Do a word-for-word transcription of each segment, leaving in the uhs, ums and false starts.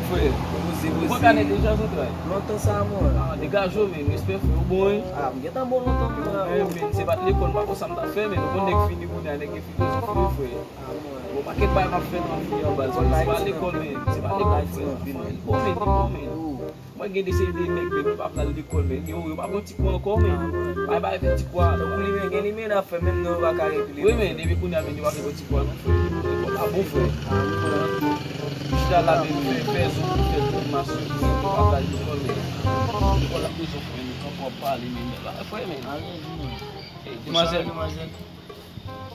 Frè, poze, poze. Ou pa gade deja zantray? Lontan sa, mwen. Ah, degaje w, men. Respè, frè. Ou bon, wi? Ah, m gentan bon lontan, mwen. Eh, men, se pa t lekòl, m pa konn sa m t ap fè, men. Ou konn nèg fini kounye a, nèg gen filozofi, wi, frè. Ah, mwen. Bon, pakèt bagay m ap fè nan vi an, baz. Se pa lekòl, men. Se pa lekòl, frè. Li bon, men, li bon, men. Mwen gen de seri de nèg, men, yo pa pral lekòl, men. Yo, yo pa bon ti kwa ankò, men. Bay, bay, fè ti kwa. Tankou li, men, gen li, men, ap fè, menm non, yo pa ka regle. Wi, men, depi kounye a, men, yo pa fè bon ti kwa, non, frè. Lekòl la bon, frè. Chita la, men, fè, fè zon, fè tout mas, yo pa pral lekòl, men. Lekòl la bezwen, frè, men, kanpe w ap pale, men. Frè, men. Demwazèl. Demwazèl.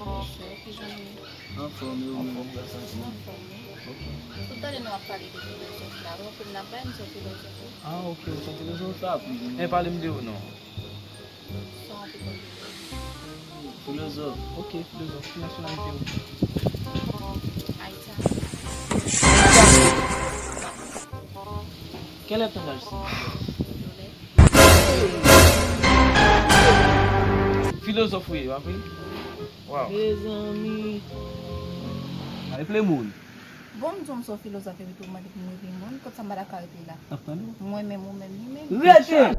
Monchè, ki jan nou ye? Anfòm, e ou menm? Anfòm, gras a Dye. Anfòm, wi. Ok. Ou tande nou ap pale de filozòf la, ou konprann n ap bay nou sou filozòf, wi. Ah, ok, ou se yon filozòf? Sa ap, men pale m de ou non. Sa w ap reponn de ou? Filozòf. Ok, filozòf. Ki nasyonalite ou? Ayisyen. Quel est ton âge, s'il vous plaît? Filozòf ou ye, w ap ri? Waw. Mezanmi. Ay, ple moun. Bon, m di w m se yon filozòf epi tou w mande pou m rete moun. Kot sa m pa ta ka rete la? N ap tande w. Mwen menm, ou menm, li menm. Rete!